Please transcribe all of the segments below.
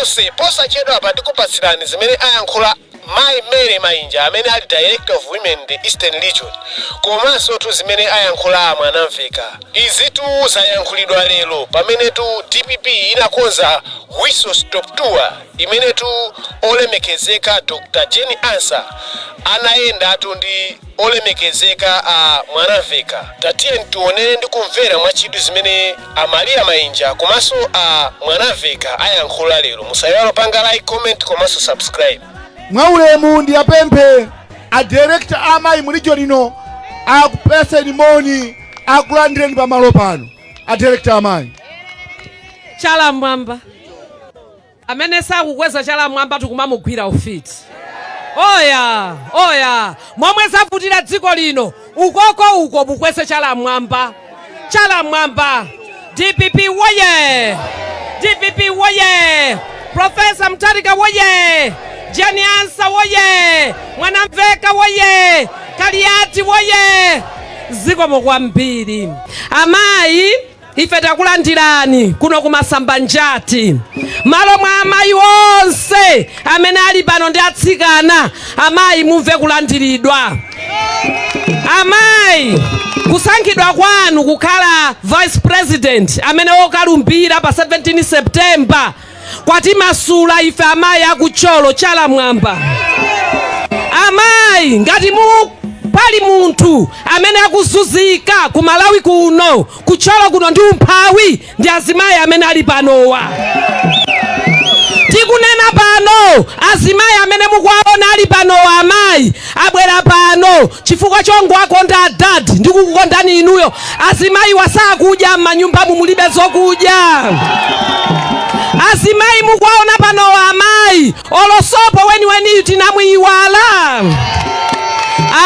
Nonse, posachedwa tikupatsirani zimene ayankhula Mayi Mary Mainja amene ali Director of Women in the Eastern Region, komanso tu zimene ayankhula Mwanamveka. Izitu zayankhulidwa lero pamenetu DPP inakonza Whistle Stop Tour imenetu olemekezeka Dr. Jane Ansah anayendatu ndi olemekezeka a Mwanamveka. Tatiyeni tionere ndi kumvera mwachidwi zimene a Maria Mainja komanso a Mwanamveka ayankhula lero. Musayiwale kupanga like, comment komanso subscribe. Mwaulemu ndiyapemphe a director amayi mu region ino akupeseni moni, akulandireni pamalo pano. A director amayi. Chala mwamba. Amene sakukweza chala mwamba tikumamugwira ufiti. Oya oya, momwe zavutira dziko lino, ukoko uko mukweze chala mwamba, chala mwamba. DPP woye! DPP woye! Professor Mutharika woye! Jane Ansah woye! Mwanamveka woye! Kaliati woye! Zikomo kwambiri. Amayi, ife takulandirani kuno kumasamba njati malo mwa amayi onse amene ali pano ndi atsikana. Amayi, mumve kulandiridwa. Amayi, kusankhidwa kwanu kukhala vice president amene wokalumbira pa 17 September kwatimasula ife amayi akutcholo. Chala mwamba. Amayi, ngati mu pali munthu amene akuzunzika ku Malawi kuno, kutcholo kuno ndi umphawi, ndi azimayi amene ali panowa. Tikunena pano, azimayi amene mukuwaona ali panowa, amayi abwera pano chifukwa chongowakonda adadi ndi kukukondani inuyo. Azimayi wasakudya m'manyumbamu, mulibe zokudya. Azimayi mukuwaona panowa, amayi, olosopo weniweniyu tinamuyiwala.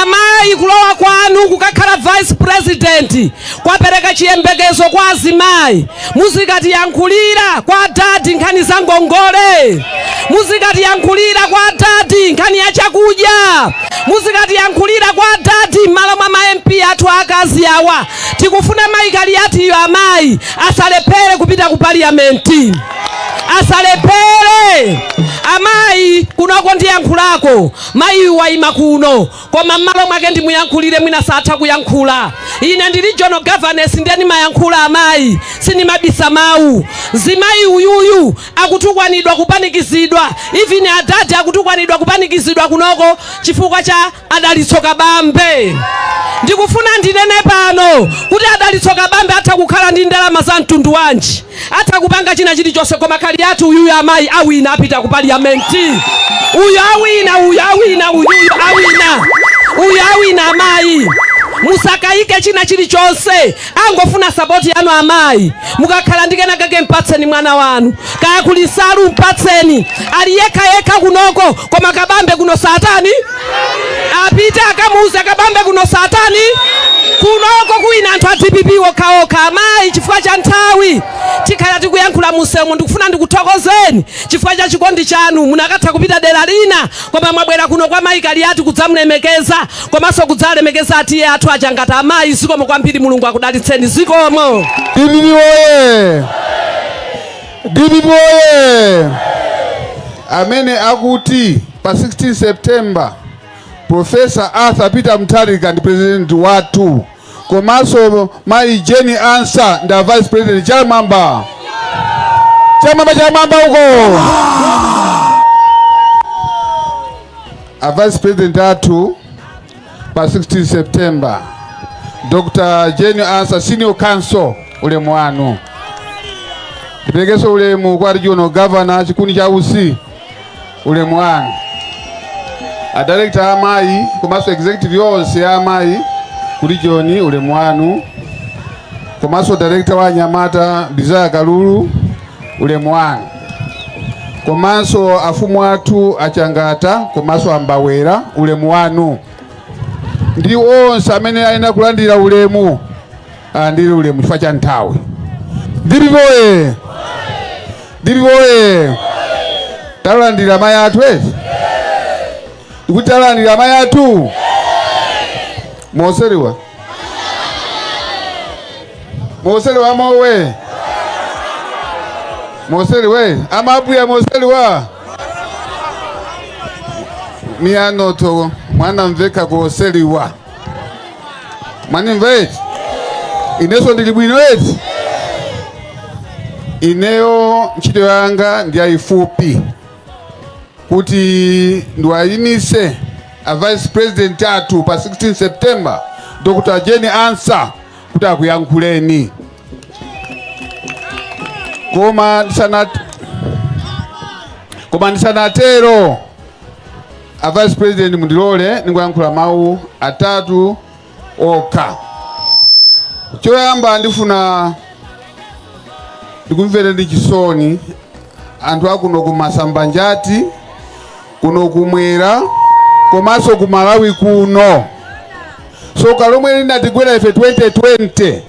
Amayi, kulowa kwanu kukakhala vice president kwapereka chiyembekezo kwa azimayi. Muzikatiyankhulira kwa adadi nkhani za ngongole, muzikatiyankhulira kwa adadi nkhani ya chakudya, muzikatiyankhulira kwa adadi m'malo mwa ma MP athu akazi awa. Tikufuna mayi Kaliatiyo, amayi, asalephere kupita ku parliament, asalephere. Amayi, kunoko ndiyankhulako, mayi wayima kuno, koma m'malo mwake ndimuyankhulire, mwina satha kuyankhula. Ine ndi regional governess, ndiye ndimayankhula. Amayi, sindimabisa mawu. Mzimayi uyuyu akutukwanidwa, kupanikizidwa, even adadi akutukwanidwa, kupanikizidwa kunoko chifukwa cha Adalitso Kabambe. Ndikufuna ndinene pano kuti Adalitso Kabambe atha kukhala ndi ndalama za mtundu wanji, atha kupanga china chilichonse, koma Kaliati uyuyu, amayi, awina, apita ku parliament. Uyu awina, uyu awina, uyuyu awina, uyu awina. Amayi, musakayike china chilichonse, angofuna support yanu. Amayi, mukakhala ndi kena kake, mpatseni mwana wanu, kaya kuli nsalu, mpatseni. Ali yekha yekha kunoko, koma Kabambe kuno satani apite akamuuze Kabambe kuno satani. Kunoko kuwina anthu a DPP okhaokha. Amayi, chifukwa cha nthawi, tikhala tikuyankhula musemo. Ndikufuna ndikuthokozeni chifukwa cha chikondi chanu. Munakatha kupita dera lina, koma mwabwera kuno kwa mayi Kaliati kudzamulemekeza komanso kudzalemekeza atiye athu achangata. Amayi, zikomo kwambiri, Mulungu akudalitseni. Zikomo. DPP oye! DPP oye! Amene akuti pa 16 September Professor Arthur Peter Mutharika ndi president wathu, komanso mayi Jane Ansah ndi vice president, chamwamba, chamwamba, chamwamba uko! A vice president athu pa 16 September, Dr. Jane Ansah, senior counsel, ulemu wanu. Ndiperekenso ulemu kwa regional governor Chikuni cha Usi, ulemu wanu. A director amayi komanso executive yonse ya amayi ku region, ulemu wanu. Komanso director wa anyamata Desire Kalulu, ulemu wanu. Komanso afumu athu achangata komanso ambawera, ulemu wanu. Ndi onse amene ayenera kulandira ulemu, alandire ulemu chifukwa cha nthawi. DPP oye! DPP oye! Talandira amayi athu ezi, ndikuti talandira amayi athu moseriwa moseriwa mowe. Moseli we amabwiya moseli wa miyanoto mwana mveka kuoseliwa. Mwanimva eti? Ineso ndili bwino eti? Ineyo ntchito yanga ndi yayifupi, kuti ndiwayimise a vice president athu pa 16 September, Dr. Jane Ansah, kuti akuyankhuleni. Koma ndisanatero, a vice president, mundilole ningoyankhula mawu atatu okha. Choyamba, ndifuna ndikumvere ndi chisoni anthu akuno ku Masambanjati, kuno kumwera komanso ku Malawi kuno. Soka lomwe linatigwera ife 2020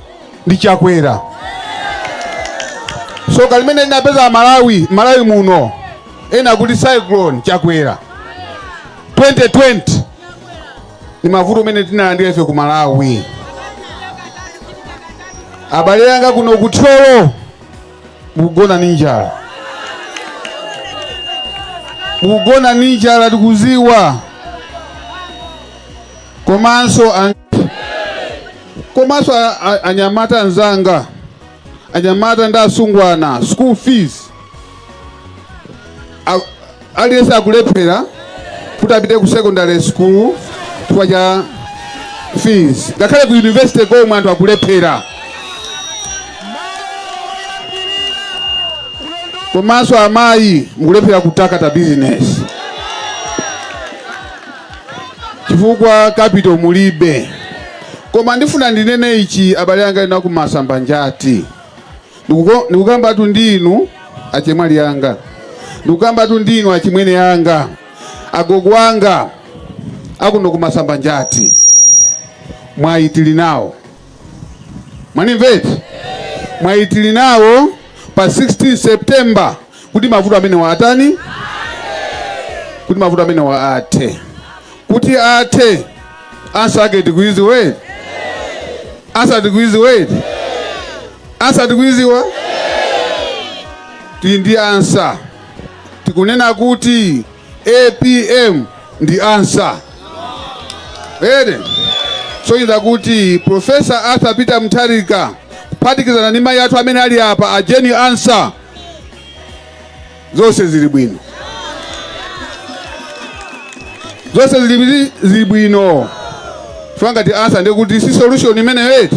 ndi Chakwera. Soka limene linapeza Malawi, Malawi muno, ena kuti Cyclone Chakwera 2020, ni mavuto amene tinalandira ife ku Malawi. Abale anga kuno kuThyolo, mukugona ndi njala, mukugona ndi njala, tikuziwa. Komanso anyamata anzanga, anyamata ndi asungwana, school fees, aliyense akulephera kuti apite ku secondary school chifukwa cha fees. Ngakhale ku university komwe anthu akulephera. Komanso amayi mukulephera kutakata business chifukwa capital mulibe. Koma ndifuna ndinene ichi, abale anga ina ku Masambanjati, ndikukambatu ndinu achemwali anga, ndikukambatu ndinu achimwene anga, agogo anga akuno ku Masambanjati, mwayi tili nawo. Mwanimveti? Mwayi tili nawo pa 16 September kuti mavuto amene wa atani, kuti mavuto amene wa athe, kuti athe. Answer ake tikuiziwe? Answer tikuiziwe? Answer tikuiziwa? Tili ndi answer. Tikunena kuti APM ndi answer ere, soiza kuti Professor Arthur Peter Mutharika kuphatikizana ndi mayi athu amene ali apa, a Jane Ansah, zonse zili bwino, zonse zili bwino. Chifukwa ngati answer, ndikuti si solution imeneyo eti?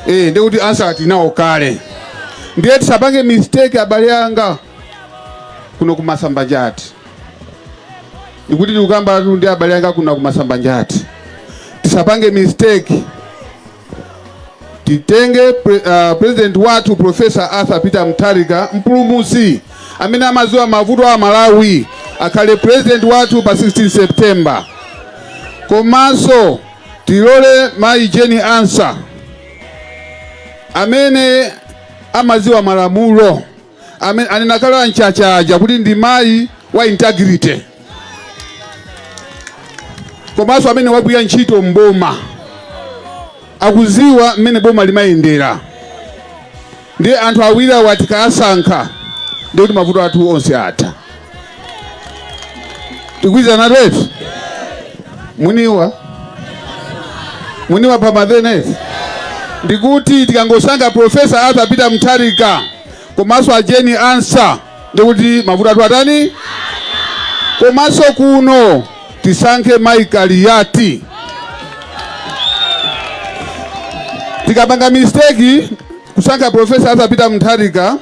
Eh, ndikuti answer tinawo kale. Ndiye tisapange mistake, abale anga kuno kuMasambanjati. Ikuti tikukamba tu ndi abale anga kuno kuMasambanjati, tisapange mistake. Titenge president wathu, Professor Arthur Peter Mutharika, mpulumutsi amene amadziwa mavuto a Malawi, akhale president wathu pa 16 September. Komanso tilole mayi Jane Ansah amene amadziwa malamulo, amene anenakhala mchachaja kuti ndi mayi wa integrity, komanso amene wagwira ntchito mboma, akuziwa mmene boma limayendera. Ndiye anthu awiri awa tikasankha, ndikuti mavuto athu onse atha. Tikuyizana tetu? Muniwa muniwa pamavenesi. Ndikuti tikangosankha Professor Arthur Peter Mutharika komanso a Jane Ansah, ndikuti mavuto athu atani? Komanso kuno tisankhe mayi Kaliati. Tikapanga mistake kusankha Professor Arthur Peter Mutharika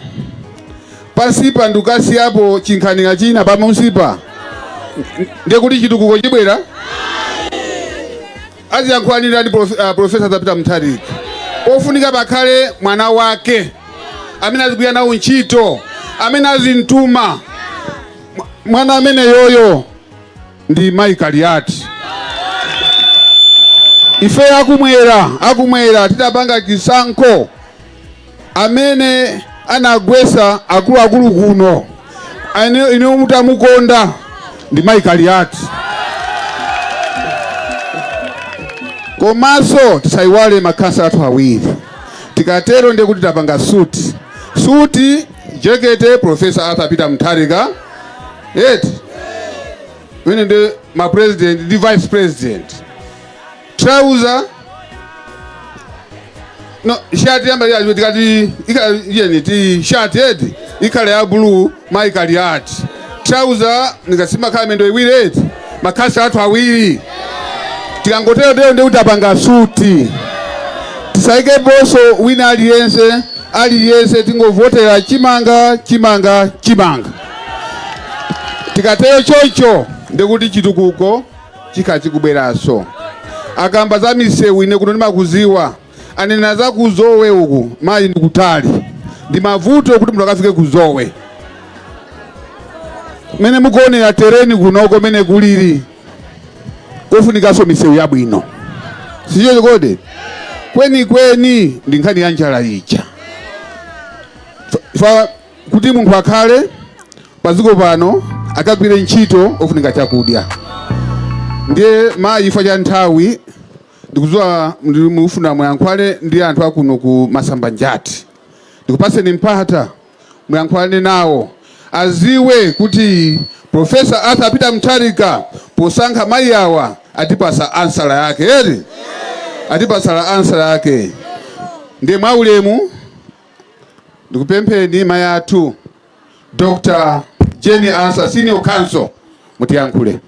pansipa, ndikukasiyapo chinkhanira china pamunsipa, ndekuti chitukuko chibwera? Aziyankhulanira ndi Professor Arthur Peter Mutharika. Pofunika pakhale mwana wake amene azigwira nawo ntchito, amene azimtuma. Mwana amene yoyo ndi mayi Kaliati. Ife akumwera, akumwera tidapanga chisankho amene anagwesa akuluakulu kuno, ine mutamukonda, ndi mayi Kaliati. Komanso tisayiwale makhansala athu awiri. Tikatero ndiye kuti tapanga suti suti. Jekete Professor Arthur Peter Mutharika eti, wene ndi ma president ndi vice president. Trouser, no, shati yamba ya tikati yeni ti shati eti ikhale ya blue, maikali ati trouser nikasima khala mendo iwiri eti, makhasi athu awiri. Tikangotero tero ndikuti apanga suti. Tisaikeponso wina aliyense aliyense, tingovotera chimanga, chimanga, chimanga. Tikatero choncho ndikuti chitukuko chikhala chikubweranso. Akamba za misewu, ine kuno ndimakuziwa. Anena za kuzowe uku, mayi, ndikutali, ndi mavuto kuti munthu akafike kuzowe. Mene mukuonera tereni kunoko mene kulili, kofunikanso misewu yabwino, sicho kodi? Kweni kweni ndi nkhani ya njala ija. Fa kuti munthu akhale padziko pano, akagwire ntchito, ofunika chakudya. Ndiye mayi, ifa cha nthawi, ndikudziwa mufuna muyankhwale ndi anthu akuno ku Masambanjati. Ndikupaseni mpata muyankhulane nawo, aziwe kuti Professor Arthur Peter Mutharika posankha mayi awa atipasa answer yake eti, atipasa answer yake. Ndiye mwaulemu ndikupempheni mayi athu Dr. Jane Ansah, Senior Counsel, mutiyankhule.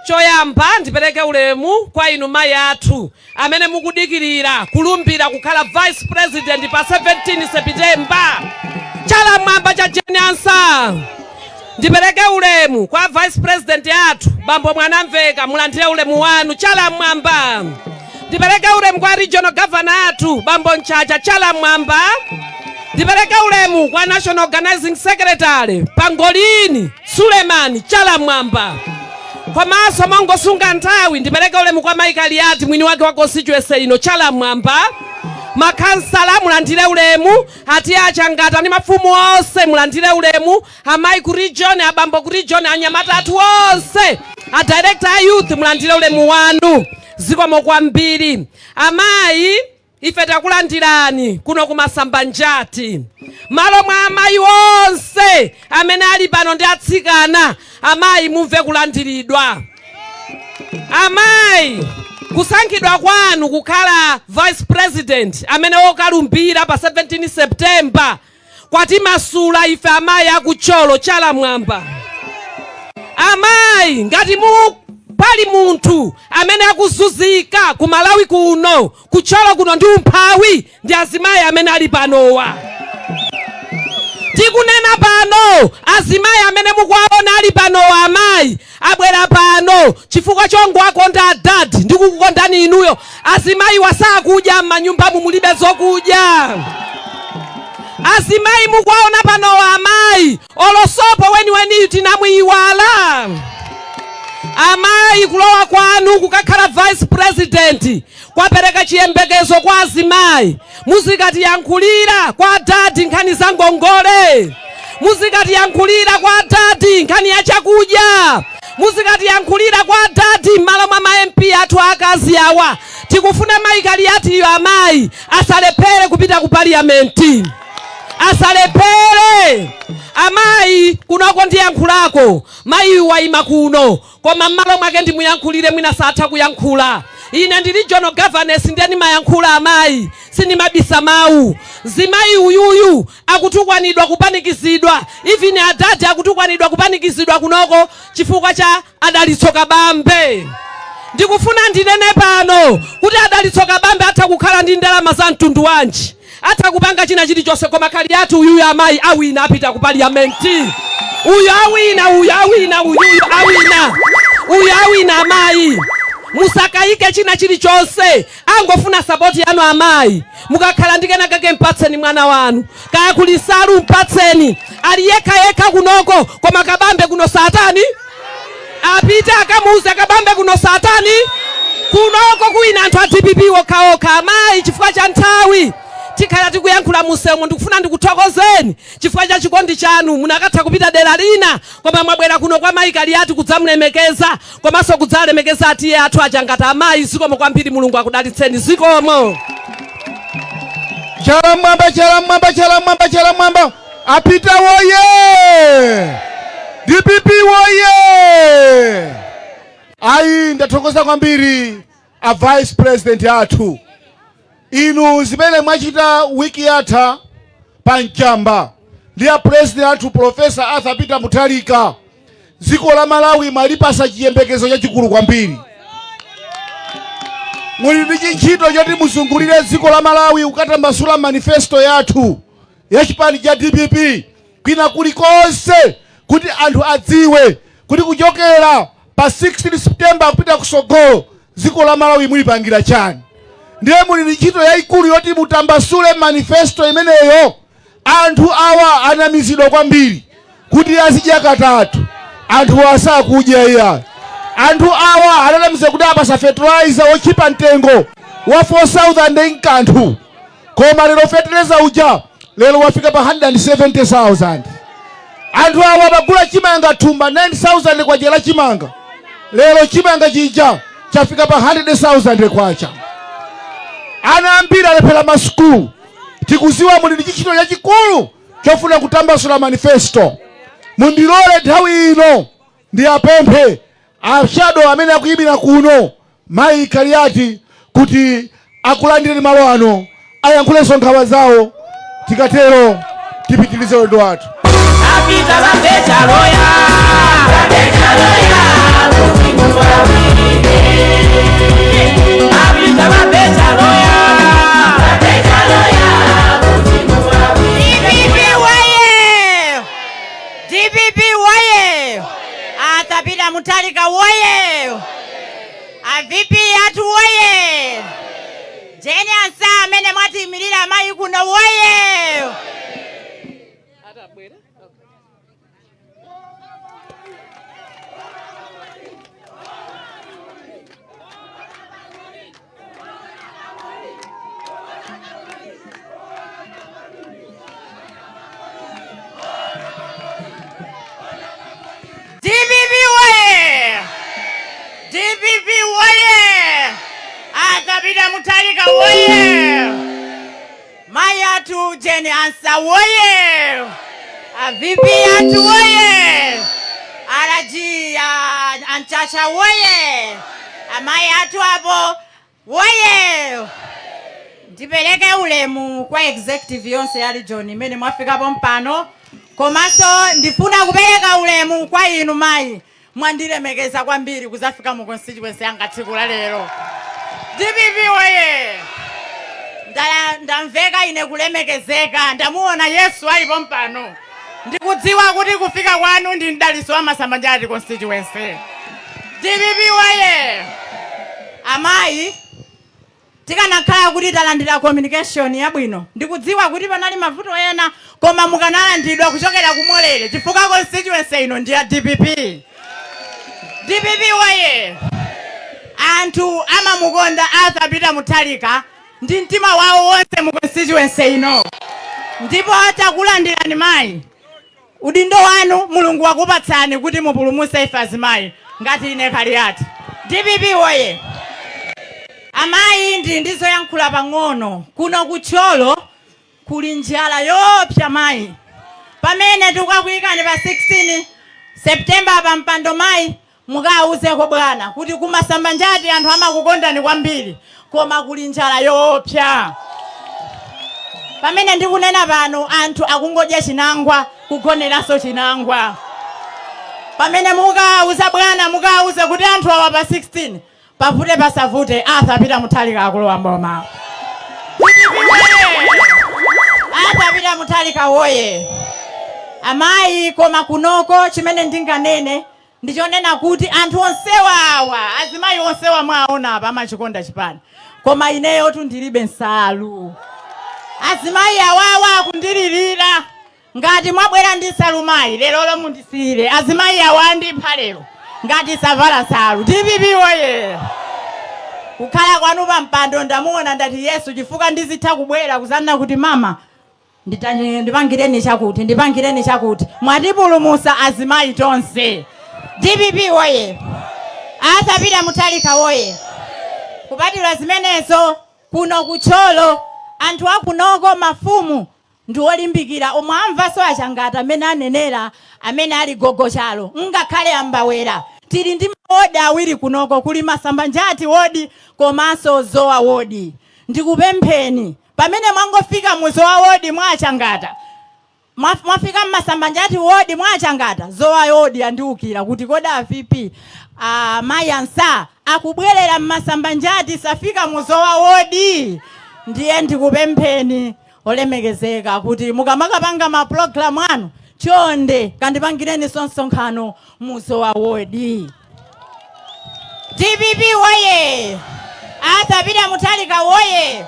Choyamba ndipereke ulemu kwa inu mayi athu amene mukudikirira kulumbira kukhala vice president pa 17 September. Chala mwamba cha Jane Ansah. Ndipereke ulemu kwa vice president athu, bambo Mwanamveka, mulandire ulemu wanu, chala mwamba. Ndipereke ulemu kwa regional governor athu, bambo Mchacha, chala mwamba. Ndipereke ulemu kwa national organizing secretary, Pangolini Sulemani, chala mwamba. Komanso mongosunga nthawi, ndipereke ulemu kwa Mike Aliati, mwini wake wa constituency ino, chala mwamba. Makhansala, mulandire ulemu. Ati achangata ndi mafumu onse, mulandire ulemu. Amayi ku region, abambo ku region, anyamata athu onse, a director a youth, mulandire ulemu wanu. Zikomo kwambiri. Amayi, ife takulandirani kuno kuMasambanjati malo mwa amayi onse amene ali pano ndi atsikana. Amayi, mumve kulandiridwa. Amayi, kusankhidwa kwanu kukhala vice president amene wokalumbira pa 17 September kwatimasula ife amayi akuThyolo, chala mwamba. Amayi, ngati mu pali munthu amene akuzunzika ku Malawi kuno, kuThyolo kuno, ndi umphawi, ndi azimayi amene ali panowa. Tikunena pano, azimayi amene mukuwaona ali panowa, amayi abwera pano chifukwa chongowakonda adadi ndi kukukondani inuyo. Azimayi wasakudya, m'manyumbamu mulibe zokudya. Azimayi mukuwaona panowa, amayi, olosopo weniweniyu tinamuyiwala. Amayi, kulowa kwanu kukakhala vice president kwapereka chiyembekezo kwa azimayi. Muzikatiyankhulira kwa adadi nkhani za ngongole, muzikatiyankhulira kwa adadi nkhani ya chakudya, muzikatiyankhulira kwa adadi m'malo mwa ma MP athu akazi awa. Tikufuna mayi Kaliatiyo, amayi, asalephere kupita ku parliament, asalephere. Amayi, kunoko ndiyankhulako. Mayi wayima kuno, koma m'malo mwake ndimuyankhulire, mwina satha kuyankhula. Ine ndi regional governess, ndiye ndimayankhula. Amayi, sindimabisa mawu. Zimayi uyuyu akutukwanidwa, kupanikizidwa, even adadi akutukwanidwa, kupanikizidwa kunoko chifukwa cha Adalitso Kabambe. Ndikufuna ndinene pano kuti Adalitso Kabambe atha kukhala ndi ndalama za mtundu wanji, atha kupanga china chilichonse, koma Kaliati uyuyu, amayi, awina, apita ku parliament. Uyu awina, uyu awina, uyuyu awina, uyu awina. Amayi, musakayike china chilichonse, angofuna support yanu. Amayi, mukakhala ndi kena kake, mpatseni mwana wanu, kaya kulisalu, mpatseni. Ali yekha yekha kunoko, koma Kabambe kuno satani apite akamuuze Kabambe kuno satani. Kunoko kuwina anthu a DPP okhaokha. Amayi, chifukwa cha nthawi, tikhala tikuyankhula musemo. Ndikufuna ndikuthokozeni chifukwa cha chikondi chanu. Munakatha kupita dera lina, koma mwabwera kuno kwa mayi Kaliati kudzamulemekeza komanso kudzalemekeza atiye athu achangata. Amayi, zikomo kwambiri, Mulungu akudalitseni, zikomo. Chala mwamba, chala mwamba, chala mwamba, chala mwamba! Apita woye! DPP woye! Ayi, ndathokoza kwambiri a vice president athu. Inu zimene mwachita wiki yatha pa Mchamba ndi a president athu, Professor Arthur Peter Mutharika, dziko la Malawi mwalipasa chiyembekezo chachikulu kwambiri. Muli ndi chintchito choti muzungulire dziko la Malawi kukatambasula manifesto yathu ya chipani cha DPP kwina kulikonse, kuti anthu adziwe kuti kuchokera pa 16 September kupita kusogolo dziko la Malawi mulipangira chani. Ndiye muli ndi ntchito yayikulu yoti mutambasule manifesto imeneyo. Anthu awa anamizidwa kwambiri kuti azidya katatu, anthu asakudya iya. Anthu awa ananamiza kuti apasa fertilizer wochipa mtengo wa 4000 nkanthu, koma lero fertilizer uja lero wafika pa 170,000. Anthu awa amagula chimanga thumba 9000 kwacha la chimanga, lero chimanga chija chafika pa 100,000 kwacha. Ana ambiri alephera masukulu. Tikuziwa muli ndi chintchito chachikulu chofuna kutambasula manifesto. Mundilole nthawi ino ndiyapemphe a shadow amene akuyimira kuno, mayi Kaliati, kuti akulandire malo ano, ayankhulenso nkhawa zawo. Tikatero tipitirize ulendo wathu. Apita la Bechaloya, la Bechaloya. DPP woye! DPP woye! Arthur Peter Mutharika woye! A VP athu woye! Jane Ansah amene mwatiyimirira amayi kuno woye! DPP woye! DPP woye! Arthur Peter Mutharika woye! Mayi athu Jane Ansah woye! A VP athu woye! RG Anchacha woye! Amayi athu apo woye! Ndipereke ulemu kwa executive yonse ya region imene mwafikapo mpano, komanso ndifuna kupereka ulemu kwa inu mayi, mwandilemekeza kwambiri kuzafika mu constituency yanga tsiku la lero. DPP woye! Ndamveka ine kulemekezeka, ndamuona Yesu alipo mpano. Ndikudziwa kuti kufika kwanu ndi mdaliso wa Masambanjati constituency. DPP woye! Amayi, tikanakhala kuti talandira communication yabwino, ndikudziwa kuti panali mavuto ena, koma mukanalandidwa kuchokera kumolere, chifukwa constituency ino ndi ya DPP. DPP woye! Anthu amamukonda Arthur Peter Mutharika ndi mtima wawo wonse mu constituency ino, ndipo takulandirani mayi. Udindo wanu Mulungu wakupatsani kuti mupulumutse ife azimayi ngati ine Kaliati. DPP woye! Amayi, ndi ndizoyankhula pang'ono. Kuno kuThyolo kuli njala yoopsa mayi. Pamene tikukakuyikani pa 16 September pa mpando mayi, mukawuzeko bwana kuti kuMasambanjati anthu amakukondani kwambiri, koma kuli njala yoopsa. Pamene ndikunena pano, anthu akungodya chinangwa, kugoneranso chinangwa. Pamene mukawuza bwana, mukawuze kuti anthu awa pa 16, pavute pasavute, Arthur Peter Mutharika akulowa mboma. Arthur Peter Mutharika woye! Amayi, koma kunoko chimene ndinganene ndichonena kuti anthu onsewa awa, azimayi onsewa mwaona apa, amachikonda chipani, koma ineyo tu ndilibe nsalu. Azimayi awawa akundilirira. Ngati mwabwera ndi nsalu mayi, lero mundisiyire. Azimayi awa andipha lero ngati savala nsalu. DPP woye! Kukhala kwanu pa mpando, ndamuona ndati Yesu, chifukwa ndizitha kubwera kuzanena kuti, "Mama, ndipangireni chakuti, ndipangireni chakuti." Mwatipulumusa azimayi tonse. DPP woye! Arthur Peter Mutharika woye! Kupatula zimenezo, kuno kuThyolo anthu akunoko, mafumu ndi olimbikira omwe amvanso achangata amene anenera, amene ali gogochalo, ngakhale ambawera. Tili ndi mawodi awiri kunoko, kuli Masambanjati wodi komanso Zowa wodi. Ndikupempheni, pamene mwangofika mu Zowa wodi mwachangata, mwafika mMasambanjati wodi mwachangata, Zowa wodi andiukira kuti, "Kodi a VP, mayi Ansah akubwerera mMasambanjati, safika mu Zowa wodi?" Ndiye ndikupempheni olemekezeka kuti mukamakapanga mapulogalamu anu, chonde kandipangireni msonkhano mu Zowa wodi. DPP woye! Arthur Peter Mutharika woye!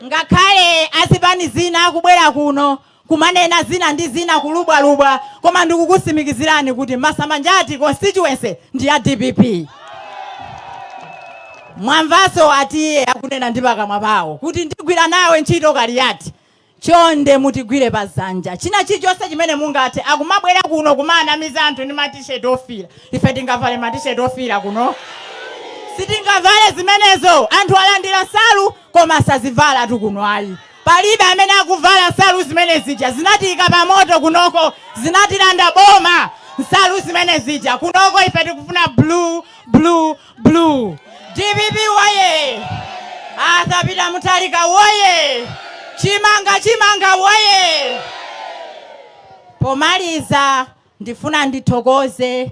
Ngakhale azipani zina akubwera kuno kumanena zina ndi zina, kulubwalubwa, koma ndikukusimikizirani kuti Masambanjati constituency ndi ya DPP. Mwamvanso atiye akunena ndi pakamwa pawo kuti, "Ndigwira nawe ntchito Kaliati." Chonde mutigwire pa zanja, china chilichonse chimene mungathe. Akumabwera kuno kumanamiza anthu ndi matisheti ofira. Ife tingavale matisheti ofira kuno? Sitingavale zimenezo. Anthu alandira nsalu koma sazivala tu kuno ayi. Palibe amene akuvala nsalu zimene zija. Zinatiyika pa moto kunoko, zinatilanda boma nsalu zimene zija. Kunoko ife tikufuna blue, blue, blue. DPP woye! Arthur Peter Mutharika woye! Chimanga, chimanga woye! Pomaliza, ndifuna ndithokoze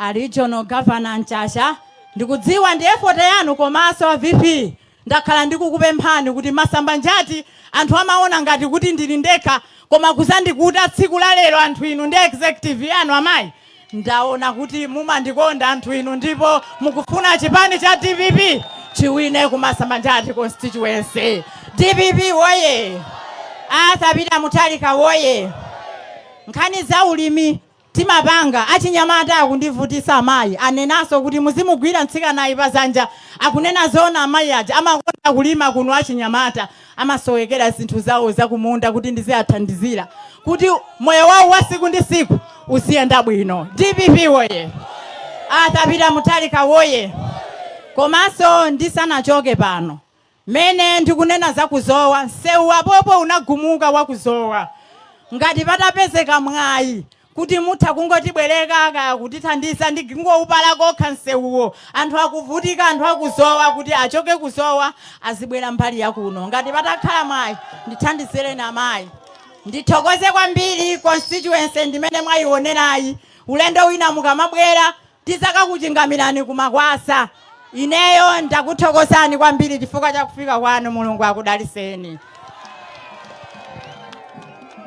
A regional governor Mchacha, ndikudziwa ndi effort yanu, komanso a VP, ndakhala ndikukupemphani kuti Masamba Njati anthu amaona ngati kuti ndili ndekha, koma kuzandikuta tsiku la lero anthu inu ndi executive yanu amayi, ndaona kuti mumandikonda anthu inu ndipo mukufuna chipani cha DPP chiwine ku Masamba Njati constituency. DPP woye! Arthur Peter Mutharika woye! Nkhani za ulimi timapanga. Achinyamata akundivutisa amayi, anenanso kuti muzimugwira mtsikanayi pazanja. Akunena zona amayi aja, amakonda kulima kuno. Achinyamata amasowekera zinthu zawo zakumunda kuti ndiziyathandizira kuti moyo wawo wa siku ndi siku uziyenda bwino. DPP woye! Arthur Peter Mutharika woye! Komanso ndisanachoke pano, mene ndikunena zakuzowa, msewu apopo unagumuka wakuzowa. Ngati patapezeka mwayi kuti mutha kungotibwereka kaya kutithandiza ndi kungoupala kokha msewuwo, anthu akuvutika, anthu akuzowa, kuti achoke kuzowa azibwera mbali yakuno. Ngati patakhala mwayi, ndithandizireni amayi. Ndithokoze kwambiri constituency ndimene mwayionerayi. Ulendo wina mukamabwera tizakakuchingamirani kumakwasa. Ineyo ndakuthokozani kwambiri chifukwa cha kufika kwanu. Mulungu akudaliseni.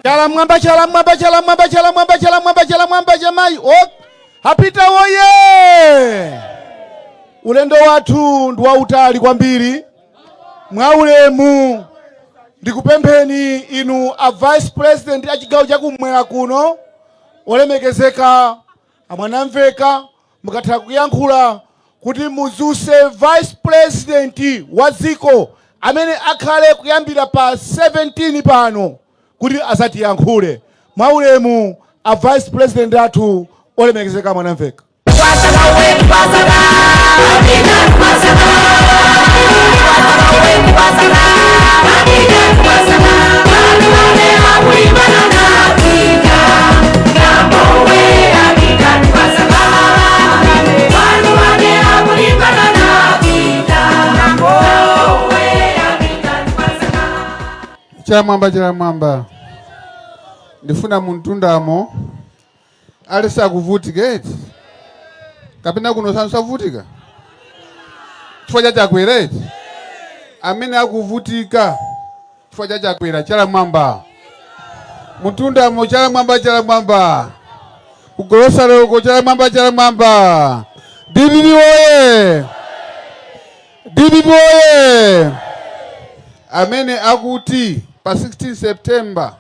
Chala mwamba, chala mwamba, chala mwamba, chala mwamba, chala mwamba, chala mwamba chamayi o hapita woye! Ulendo wathu ndi wautali kwambiri. Mwaulemu ndikupempheni inu a vice president a chigawo chakumwera kuno, olemekezeka amwanamveka, mukatha kuyankhula kuti muzuse vice president wa dziko amene akhale kuyambira pa 17 pano kuti asatiyankhule. Mwaulemu a vice president athu, olemekezeka Mwanamveka. Chamwamba, chamwamba. Ndifuna muntundamo ali sakuvutika eti, kapena kuno savutika chifukwa cha Chakwera eti? Amene akuvutika chifukwa cha Chakwera, chala mwamba. Muntundamo, chala mwamba, chala mwamba. Kugolosale uko, chala mwamba, chala mwamba. DPP woye! DPP woye! Amene akuti pa 16 September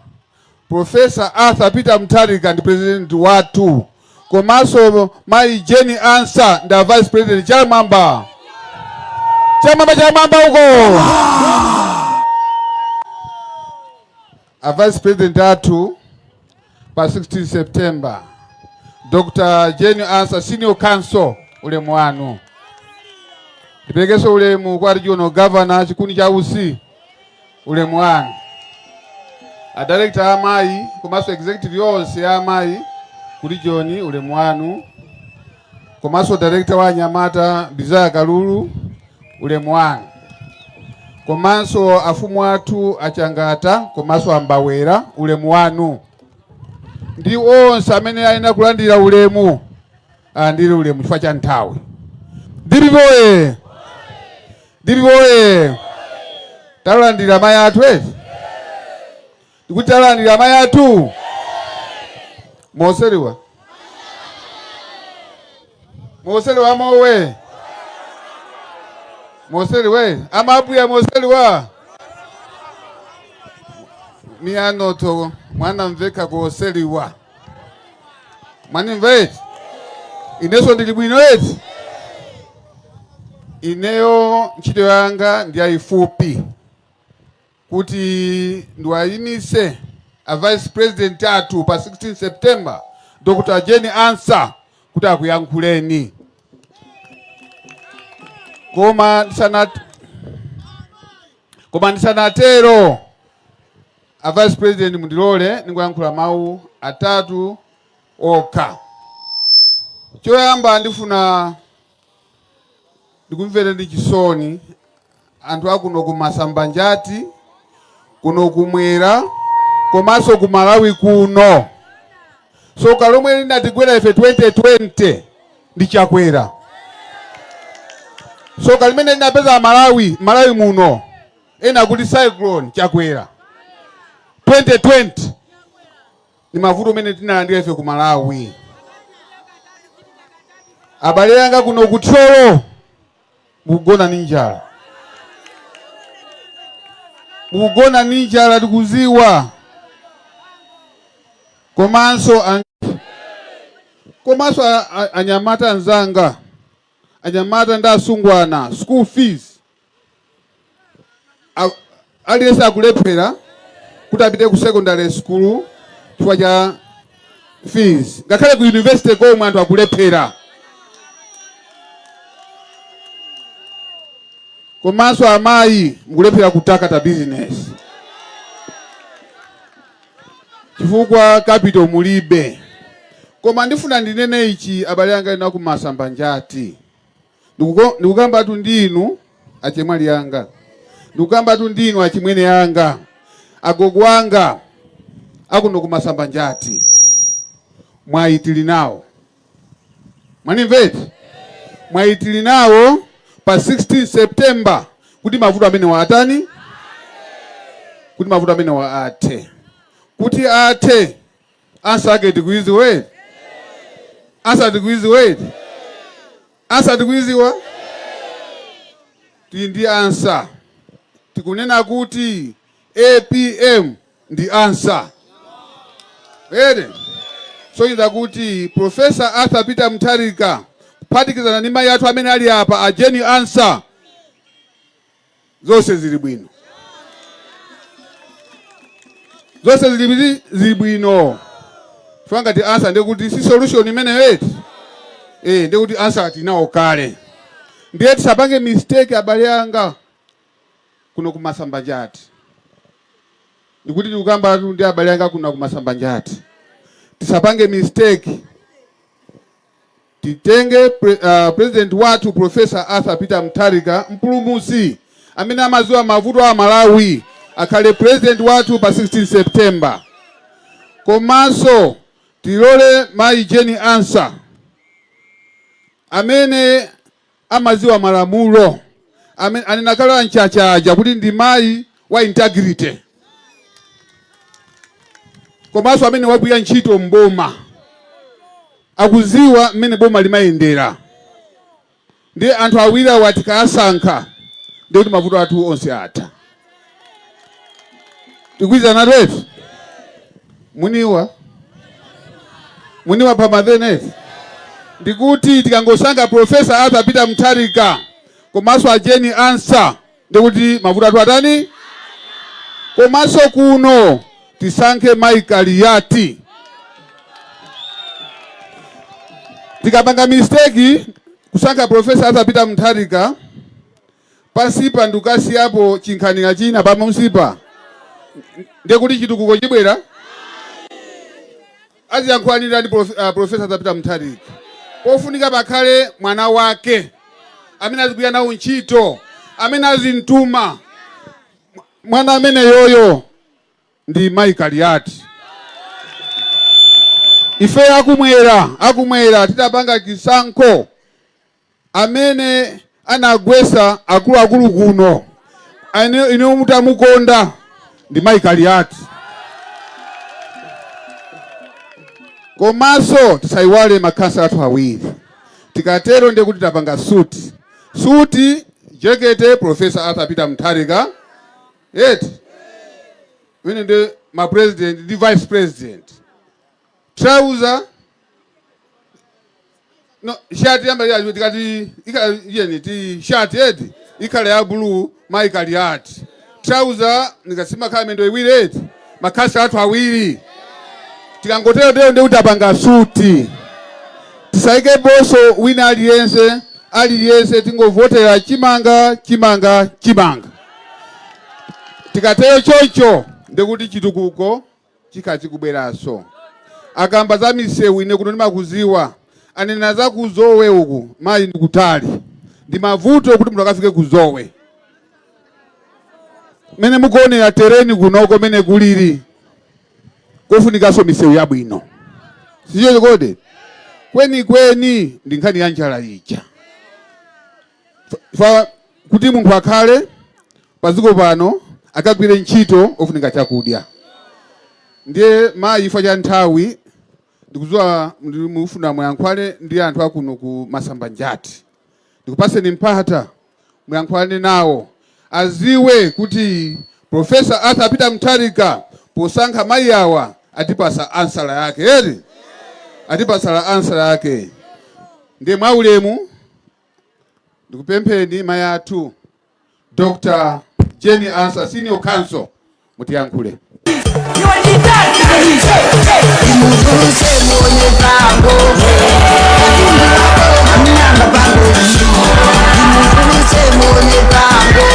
Professor Arthur Peter Mutharika ndi president wathu, komanso mayi Jane Ansah ndi vice president, chamwamba, chamwamba, chamwamba uko. A vice president athu pa 16 September, Dr Jane Ansah, senior counsel, ulemu wanu. Ndiperekenso ulemu kwa regional governor Chikuni cha Usi, ulemu wanu. A director amayi komanso executive yonse ya amayi ku region, ulemu wanu. Komanso director wa anyamata Bizaya Kalulu, ulemu wanu. Komanso afumu athu Achangata komanso Ambawera, ulemu wanu. Ndi onse amene ayenera kulandira ulemu alandire ulemu chifukwa cha nthawi. DPP woye! DPP woye! Talandira amayi athu eti? Ndikuti talandira amayi athu moseriwa, moseriwa, mowe moseriwe, amabwiya moseriwa miyanoto mwanamveka koseriwa. Mwanimva eti? Inenso ndili bwino eti? Ineyo ntchito yanga ndi yayifupi, kuti ndiwayimise a vice president athu pa 16 September, Dr Jane Ansah, kuti akuyankhuleni. Koma ndisanatero, a vice president, mundilole ndingoyankhula mawu atatu okha. Choyamba, ndifuna ndikumvere ndi chisoni anthu akuno ku Masambanjati, kuno kumwera komanso ku Malawi kuno. Soka lomwe linatigwera ife 2020. Ndi Chakwera. Soka limene linapeza Malawi, Malawi muno, ena kuti Cyclone Chakwera 2020, ni mavuto amene tinalandira ife ku Malawi. Abale anga kuno ku Thyolo, mukugona ndi njala, mukugona ndi njala, tikuziwa. Komanso anyamata anzanga, anyamata ndi asungwana, school fees, aliyense akulephera kuti apite ku secondary school chifukwa cha fees. Ngakhale ku university komwe anthu akulephera. Komanso amayi mukulephera kutakata business chifukwa capital mulibe. Koma ndifuna ndinene ichi, abale anga ena kumasamba njati, ndikukambatu ndinu achemwali anga, ndikukambatu ndinu achimwene anga, agogo anga akuno kumasamba njati, mwayi tili nawo. Mwanimveti? Mwayi tili nawo pa 16 September kuti mavuto amene atani, kuti mavuto amene athe, kuti athe. Answer ake tikuiziwa, answer tikuiziwa, answer tikuiziwa. Tili ndi answer. Tikunena kuti APM ndi answer ere, sonyeza kuti Professor Arthur Peter Mutharika kuphatikizana ndi mayi athu amene ali apa, a Jane Ansah, zonse zili bwino, zonse zili bwino. Chifukwa ngati answer, ndikuti si solution imeneyo eti? Eh, ndikuti answer tinawo kale. Ndiye tisapange mistake, abale anga kuno kumasamba njati. Ndikuti tikukamba ndi abale anga kuno kumasamba njati, tisapange mistake. Titenge president wathu Professor Arthur Peter Mutharika, mpulumutsi amene amaziwa mavuto a Malawi, akhale president wathu pa 16 September. Komanso tilole mayi Jane Ansah amene amaziwa malamulo, amene anenakhala mchachaja kuti ndi mayi wa integrity, komanso amene wagwira ntchito mboma, akuziwa mmene boma limayendera. Ndi anthu awiri awa tikasankha, ndi kuti mavuto athu onse atha. Tikuyizana refu muniwa muniwa pamaveneti. Ndikuti tikangosankha Professor Arthur Peter Mutharika komanso a Jane Ansah, ndikuti mavuto athu atani? Komanso kuno tisankhe Mai Kaliati. Tikapanga mistake kusankha Professor Arthur Peter Mutharika pansipa, ndikukasiyapo chinkhanira china pamunsipa, ndekuti chitukuko chibwera? Aziyankhulanira ndi Professor Arthur Peter Mutharika. Pofunika pakhale mwana wake amene azigwira nawo ntchito, amene azimtuma. Mwana amene yoyo ndi Mai Kaliati. Ife akumwera, akumwera titapanga chisankho, amene anagwesa akuluakulu kuno, ine mutamukonda, ndi Mai Kaliati. Komanso tisayiwale makhansala athu awiri. Tikatero ndiye kuti tapanga suti, suti jekete Professor Arthur Peter Mutharika eti, wine ndi ma president ndi vice president, trouser no shirt yamba ya tikati ika yeni ti shirt eti ikhala ya blue, Mai Kaliati, trouser nikasima mendo iwiri eti, makhansala athu awiri. Tikangotero tero ndi kuti apanga suti. Tisaike boso wina aliyense aliyense, tingovotera chimanga, chimanga, chimanga. Tikatero choncho ndikuti chitukuko chikhala chikubweranso. Akamba za misewu, ine kuno ndimakuziwa. Anena za kuzowe uku, mayi, ndikutali, ndi mavuto kuti munthu akafike kuzowe. Mene mukuonera tereni kunoko mene kulili, kofunikanso misewu yabwino, sicho kodi? Kwenikweni ndi nkhani ya njala ija. Fa kuti munthu akhale padziko pano, akagwire ntchito, ofunika chakudya. Ndiye mayi, chifukwa cha nthawi, ndikudziwa mufuna muyankhulane ndi anthu akuno ku Masambanjati. Ndikupaseni mpata muyankhulane nawo, aziwe kuti Professor Arthur Peter Mutharika posankha mayi awa atipasa answer yake eri, atipasa answer yake. Ndiye mwaulemu ndikupempheni mayi athu Dr. Jane Ansah, Senior Counsel, mutiyankhule. Imuduse mune pango Mnanga pango. Imuduse mune pango.